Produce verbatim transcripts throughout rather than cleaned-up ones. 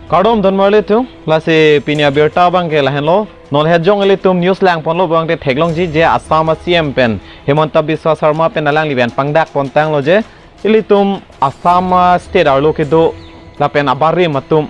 Kardom donmarli atum, lasi pini abirta abangke lahenlo. Non hejong ilitum news langponlo abangte theklongji je Assam a-C M pen Himanta Biswa Sarma pen alangli pen pangdak pontanglo je ilitum Assam a-state arlo kedo lapen abarim atum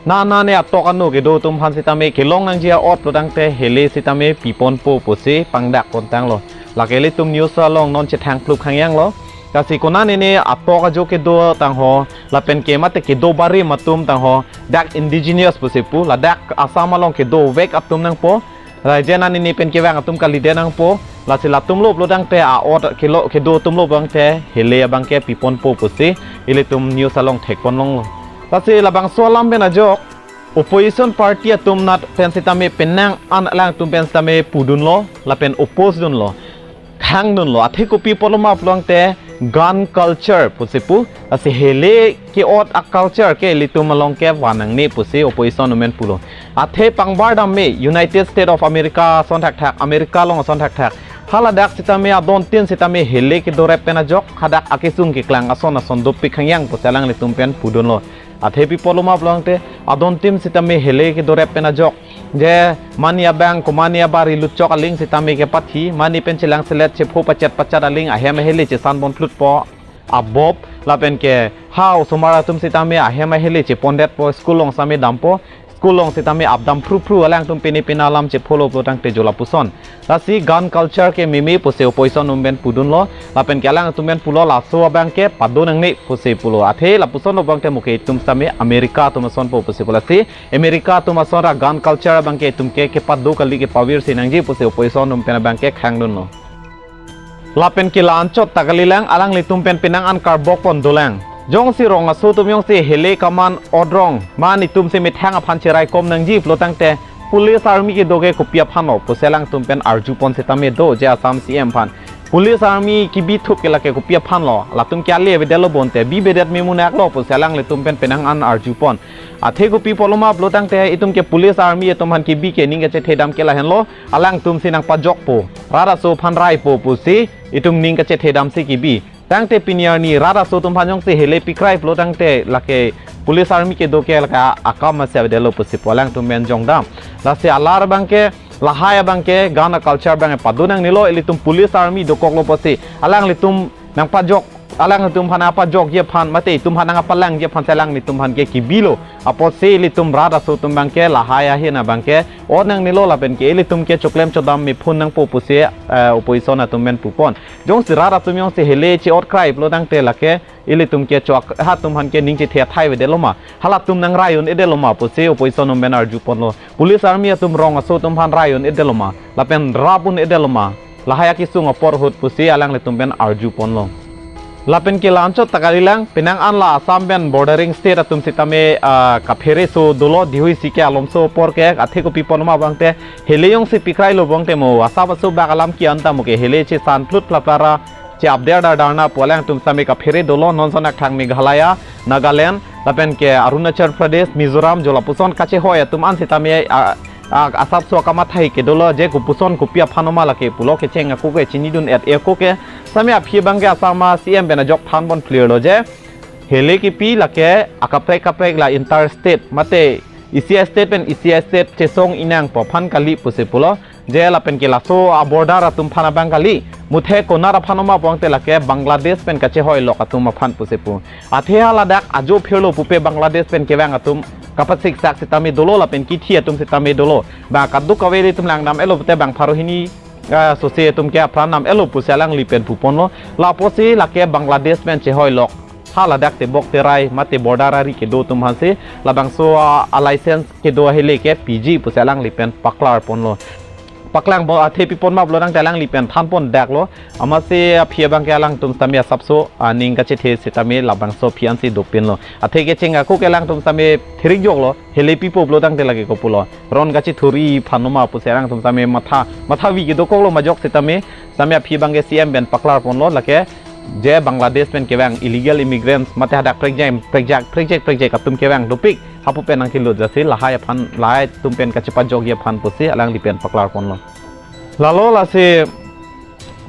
nana ne atok anu kedo atum aphan sitame kelong nangji a-ot lo tangte hele sitame piponpo pusi pangdak pontanglo. Lake ilitum news along non chethang plup khangyanglo. Lasi konane ne atok ajo kedo tangho lapen ke mate kedo barim atum tangho dak indigenous pusi pu, ladak Assam along kedovek atum nangpo. Rai je nani ne pen kevang atum kalide nangpo. Lasi latum lo pulo tangte a-ot kelo kedo atum lo pulo tangte hele abangke piponpo pusi ilitum news along thekponlonglo. Lasi labangso alam pen ajok opposition party atum nat pen sitame penang an alangtum pen sitame pudunlo lapen oppose dunlo, khangdunlo. Athe kopi apotlo ma pulo tangte gun culture pusi pu. Lasi hele ke-ot a-culture ke ilitum along ke van nangne pusi opposition atum pen pulo. Athe pangbar dam me United States of America ason thakthak, America along ason thakthak, haladak sitame adontin sitame hele kedorep pen ajok hadak akesung keklang ason ason dopik khangyang pusi alanglitum pen pudunlo. Athe pi apotlo ma pulo tangte adontin sitame hele kedorep pen ajok je mani abang komani abari lutchok aling sitame kepathi, mani pen chelangselet chepho pachet pachet aling ahem ahele chesan bon plutpo abob, lapen ke ha osomar atum sitame ahem ahele chepondetpo, school along sitame dampo, school along sitame apdam phru phru, alangtum pine pine alam chepho lo pulo tangte jo lapuson. Lasi gun culture ke meme pusi opposition atum pen pudunlo, lapen ke alangtum pen pulo laso abangke pado nangne pusi pulo. Athe lapuson lo abangte muke itum sitame America atum asonpo pusi pu. Lasi America atum ason ra gun culture abangke itum ke kepado kali, kepavirsi nangji pusi opposition atum pen abangke khangdunlo. Lapen ke la-anchot ta kalilang, alanglitum pen penang an karbok pon dolang. Jongsi rong aso atum jongsi hele kaman odrong ma netum si methang aphan cheraikom nangji pulo tangte police army kedo ke kopi aphanlo pusi alangtum pen arjupon sitame do je Assam C M aphan. Police army kebithup ke lake kopi aphanlo, latum ke ale avedetlo bonte bibedet memunak lo pusi alanglitum pen penang an arjupon. Athe kopi apotlo ma pulo tangte itum ke police army atum aphan kebi ke ning kachethedam ke lahenlo, alangtum si nangpajokpo, rat aso aphan raipo pusi itum ning kachethedam si kebi. Tangte pini arni rat aso atum aphan jongsi hele pikrai pulo tangte lake police army kedo ke lake akam masi avedetlo pusi pu alangtum pen jongdam. Lasi alar abangke lahai abangke gun a-culture abangke pado nangnelo, ilitum police army dokoklo pusi alanglitum nangpajok, alangtum aphan nangpajokji aphan mate itum aphan nangpalangji aphan si alanglitum aphan ke kebilo. Apotsi ilitum rat aso atum abangke lahai ahin abangke ot nangnelo, lapen ke ilitum ke choklem chodam mephun nangpo pusi, eh, opposition atum pen pupon. Jongsi rat atum jongsi hele che-ot krai pulo tangte lake ilitum ke chok ha atum aphan ke ning chethe athai avedetlo ma, halatum nangrai un-edetlo ma pusi opposition atum pen arjuponlo. Police army atum rong aso atum aphan rai un-edetlo ma, lapen rap un-edetlo ma, lahai akesung apor ahut pusi alanglitum pen arjuponlo. Lapen ke la-anchot ta kalilang, penang an la Assam pen bordering state atum sitame, ah, kaphere so dolo, dihui si ke alomso apor ke, athe kopi apotlo ma pulo tangte hele jongsi pikrailo pulo tangte mo asap aso bak alam ke-en ta muke hele chesan plut plaplara che-apder dardar na pu alangtum sitame kaphere dolo, non ason akthang Meghalaya, Nagaland, lapen ke Arunachal Pradesh, Mizoram, jo lapuson kachehoi atum an sitame, ah, ah, asapso akam athai kedolo, je kopuson kopi aphan oma lake pulo kecheng ako ke chinidun-et ako ke. Sitame aphi abangke Assam a-C M pen ajok thanpon clear lo je hele kepi lake akaprek kaprek la interstate mate isi a-state pen isi a-state chesong inang pu aphan kali pusi pulo. Je lapen ke laso a-border atum aphan abang kali, muthe konat aphan oma pulo tangte lake Bangladesh pen kachehoi lok atum aphan pusi pu. Athe haladak ajo phirlo pupe Bangladesh pen kevang atum kapachiksak sitame dolo lapen kithi atum sitame dolo. Bang kadokave ilitum langdam-etlo pute bang pharo hini, ah, sose atum ke apran nam-etlo pusi alangli pen puponlo. Lapusi lake Bangladesh pen chehoi lok haladak tebok terai mate border ari kedo atum aphansi labangso a, a-license kedo ahele ke piji pusi alangli pen paklarponlo. Paklang bo athe pipon ma pulo tangte alangli pen thanpon daklo. Amatsi aphi abangke alangtum sitame asapso aning kachethe sitame labangso aphi ansi dopinlo. Athe kecheng ako ke alangtum sitame thirik joklo, hele pipo pulo tangte lake kopulo, ron kachethur-i aphan oma pusi alangtum sitame matha, mathavi kedokoklo majok sitame, sitame aphi abangke C M pen paklarponlo lake je Bangladesh pen kevang illegal immigrants mate hadak prekjak prekjak prekjak prekjak atum kevang dopik, hapu pen nangkelut jasi lahai aphan, lahai atum pen kachepajokji aphan pusi alangli pen paklarponlo. Lalo lasi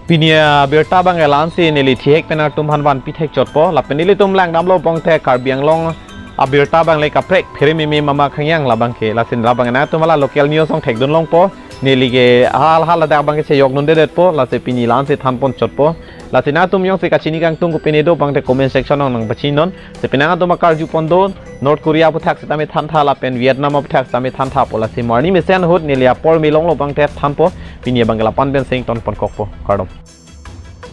pini abirta abang elansi neli thihek pen atum aphan vanpi thekchotpo, lapen ilitum langdamlo pulo tangte Karbi Anglong abirta abang le kaprek phere meme mama khangyang labang ke. Lasi labang nangtum hala local news along thekdun longpo. Neli ke hal hal ladak abang ke cheyok nundedetpo. Lasi pini la-ansi thanpon chotpo. Lasi nangtum jongsi kachini kangtung kopine do abang te comment section along nangpachinon. Lasi pini nangtum akarjupon do North Korea aputhak sitame thantha lapen Vietnam aputhak sitame thanthapo. Lasi mo arni mesen ahut neli apor me longlo abang te thanpo. Pini abang ke la-an pensi ingtonpon kokpo. Kardom.